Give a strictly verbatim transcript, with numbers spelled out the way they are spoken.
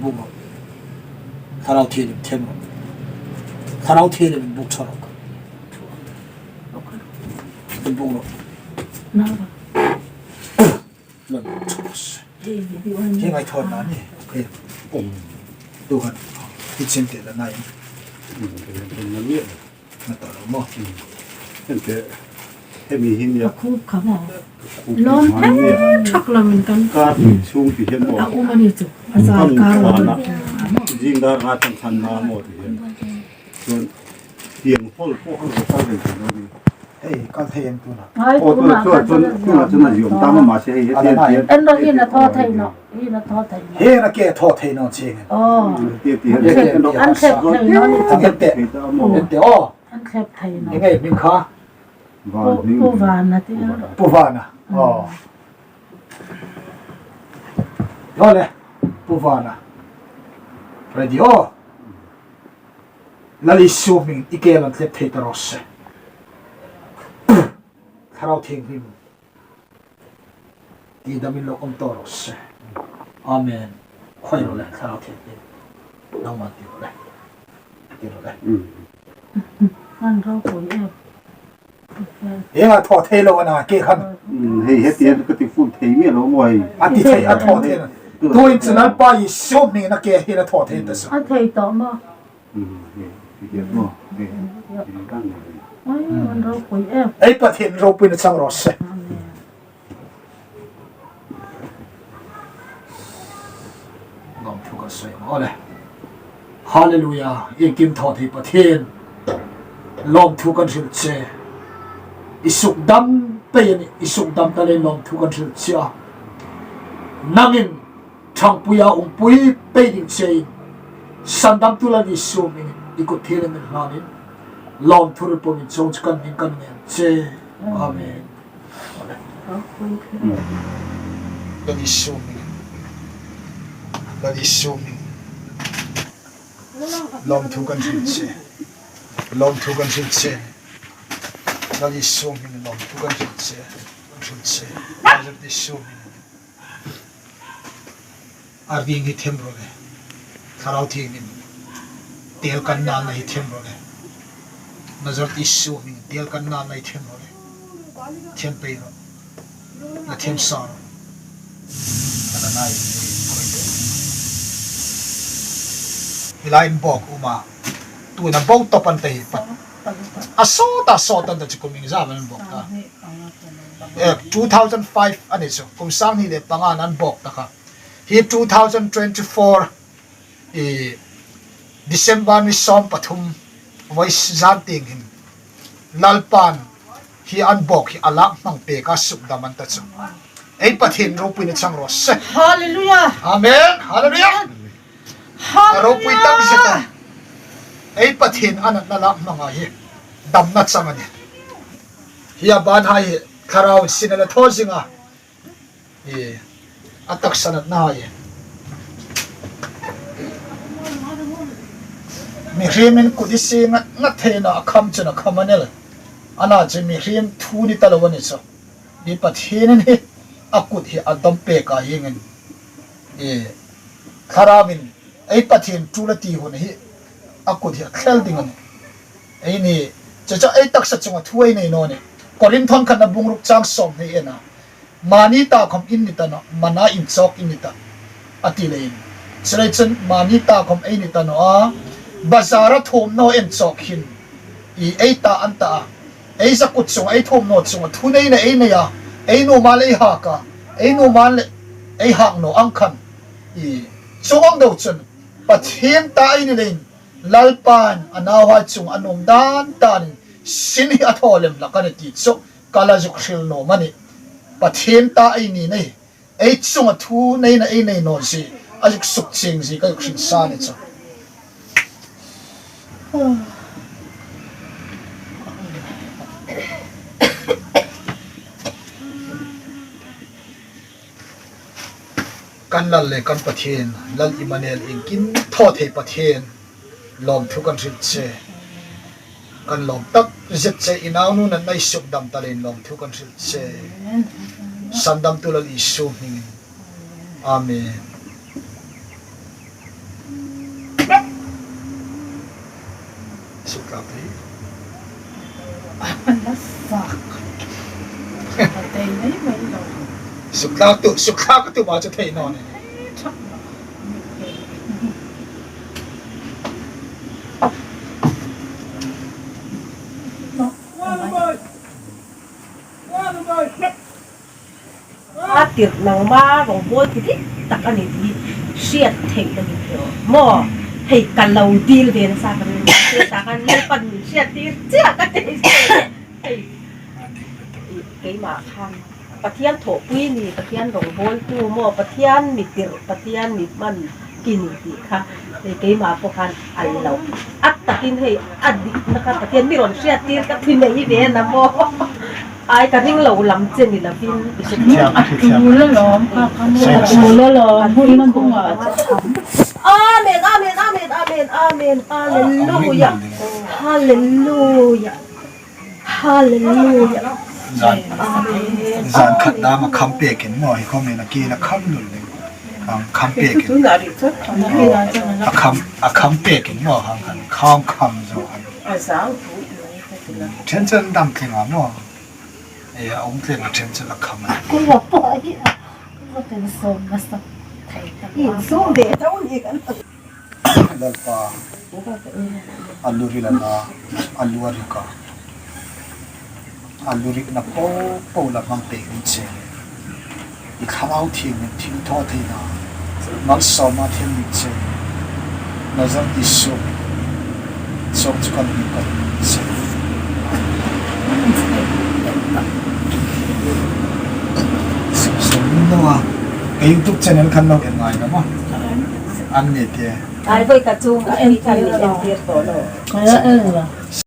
Buk ro. Thlarau Thienghlim them ro. Thlarau Thienghlim buk tha ro. Buk ro. Lo buk tha ro. Hi ngai thawna ni. Hei. Tu khan. Hi chen te la nai. Na ta lo maw. Hente, hemi hin ya. Khup kha maw. Khup lawm kha thak lo min kan. Ka sung ti hem maw. A um a ni chu. A zal kar lo min kan. Zing dar nga chang chan na maw ti hem. Chuan tiang hol pawh a lo kal ve thei lo ni. Hei, kal thei em tuna. Ai, o, tuna, tuna, tuna, tuna, tuna ziawm tam a, mahse hei, hetiang, hetiang. En ro hi na thaw thei naw. Hi na thaw thei naw. Hi na ke thaw thei naw ching. Oh. Ti, ti, ti, ti, ti, an thlep thei naw ni. An thlep thei ta maw. An thlep, oh. An thlep thei naw. Ni ngei hming kha? Pu, Pu Vana ti a. Pu Vana. Oh. Lo le. Pu Vana. Ready, oh. Lal Isu hming i ke lan thlep thei ta raw se. Thlarau Thienghlim ti damin lo awm ta raw se. Amen. Khoi ro le, Thlarau Thienghlim. Nangma ti ro le. Ti ro le. An ropui e. Eng a thaw thei lo a na ke khan. Mm, hei, hetiang ka ti full thei miah lo maw hei. A ti thei, a thaw thei. Tuin chu Lalpa Isu hmingin a ke hi a thaw thei ta sa. A thei tawh maw. Mm, hei, hetiang maw. Hei, hei, hei. Ai, an ropui e. Ei Pathien ropuina chang raw se. Amen. Lawmthu kan sawi ang aw le. Hallelujah. Iengkim thaw thei Pathien. Lawmthu kan hril che. I sukdam pei a nih, i sukdam ta leiin lawmthu kan hril che a. Nangin ṭhangpuia umpui pei ding chein, Sandamtu Lal Isu hmingin i kut thienghlim hlanin, lawmthu hril pumin chuong chu kan hming kan ngen che. Amen. Lal Isu hmingin. Lal Isu hmingin. Lawmthu kan hril che. Lawmthu kan hril che. Lal Isu hmingin lawmthu kan hril che. Kan hril che. Lal Isu hmingin. A ring hi them ro le. Thlarau Thienghlim. Tel kan nalna hi them ro le. Nazareth Isu hming tel kan nalna hi them ro le. Them pei ro. La them sa ro. Ala nai ni khoi te. Hi lai inbawk um a. Tuna bo tawp an te hi pa. A sawt a sawt an ta chu kum iengzam an bawk ta. Eh, two thousand five a ni chu. Kum sang hni le panga an bawk ta kha. Hi two thousand twenty-four, i, December ni sawm pathum, voice zan tieng hin Lalpan hi an bawk hi a lak hmang pek a, sukdam an ta chu. Ei Pathien ropuina chang raw se. Hallelujah. Amen. Hallelujah. Hallelujah. A ropui tak zet a. Ei Pathien a natna lak hmanga hi damna chang a nih. Hi a ban hai hi thlarau sin a la thaw zing a. I, a taksa natna hai. Mihriemin kut i sie ngat ngat theina a kham chun a kham a ni le. Ana chu mihriem thu ni ta lo a ni chu. I Pathienin hi a kut hi a dawm pek a, hiengin. I, Thlarauvin ei Pathien tul a ti hun hi a kut hi a thlel ding a nih. Eini, chu chu ei taksa chunga thu ei nei naw nih. Korinth khatna bung ruk chang sawm hni ena. Mani ta khawm in ni ta naw, mana inchawk in ni ta, a ti leiin. Chuleiin chun mani ta khawm ei ni ta naw a, bazara thuomhnaw en chawk hin i ei ta an ta a. Ei zakut chunga, ei thuomhnaw chunga thu neina ei nei a, ei nuom a le ei hak a, ei nuom a le ei hak naw ang khan. I, chuong ang deu chun Pathien ta ei ni leiin, Lalpan a nauhai chunga a nuom dan tanin sin hi a thaw lem hlak a nih ti chu ka la zuk hril nuom a nih. Pathien ta ei ni nei, ei chunga thu neina ei nei naw zie, a zuk sukchieng zie ka zuk hril sa ni chu. Kan Lal le kan Pathien, Lal Immanuel, iengkim thaw thei Pathien, lawmthu kan hril che. Kan lawm tak zet che, i naunu natna i sukdam ta leiin lawmthu kan hril che. Sandamtu Lal Isu hmingin. Amen. Suktlak thei. A la fak. A thei nei mai lo. Suktlak tu, suktlak tu ma chu thei naw ni. A tir nangma rawngbawl ti dik tak a ni ti hriat theih ka ni maw. Hei, ka lo dil ve nasa ka ring, hriat tak a ni, Lalpan min hriat tir chiah ka ti. Hei, keima khan Pathian thawhpui ni, Pathian rawngbawltu maw, Pathian mi tir, Pathian mi hman i ni tih kha, hei, keima pawh khan a lo. A takin hei, a dikna kha Pathian mi rawn hriat tir ka ti nei ve na maw. Ai, ka ring lo lam che ni lovin. Thiam, thiam. A tul alawm, ka, ka mu. Sei, sei. A tul alawm, hmun hmun a chham. Amen, amen, amen, amen, amen. Hallelujah. Hallelujah. Hallelujah. Zan, amen, zan khat dam a kham pekin maw, hi khawm hin a kil a kham lul ding. Kham, kham pekin. A kham, a kham pekin maw, kham, kham, kham zo. Then chen dam tling a maw. E, a um tling a then chen a kham a. Lalpa, a lu ril a na, a lu a rik a. A lu rikna po po la hmang pek ni che. I Thlarau Thienghlim thil thaw theina, malsawmna thienghlim che. Nazareth Isu, sawm chu kan hming kan che. Sawm sawm naw a. Ka YouTube channel khan lo en ngai naw maw. An ni te. Ai, voi ka chung, ai, mi khan mi entir tawh lo. Ai, ai, ai.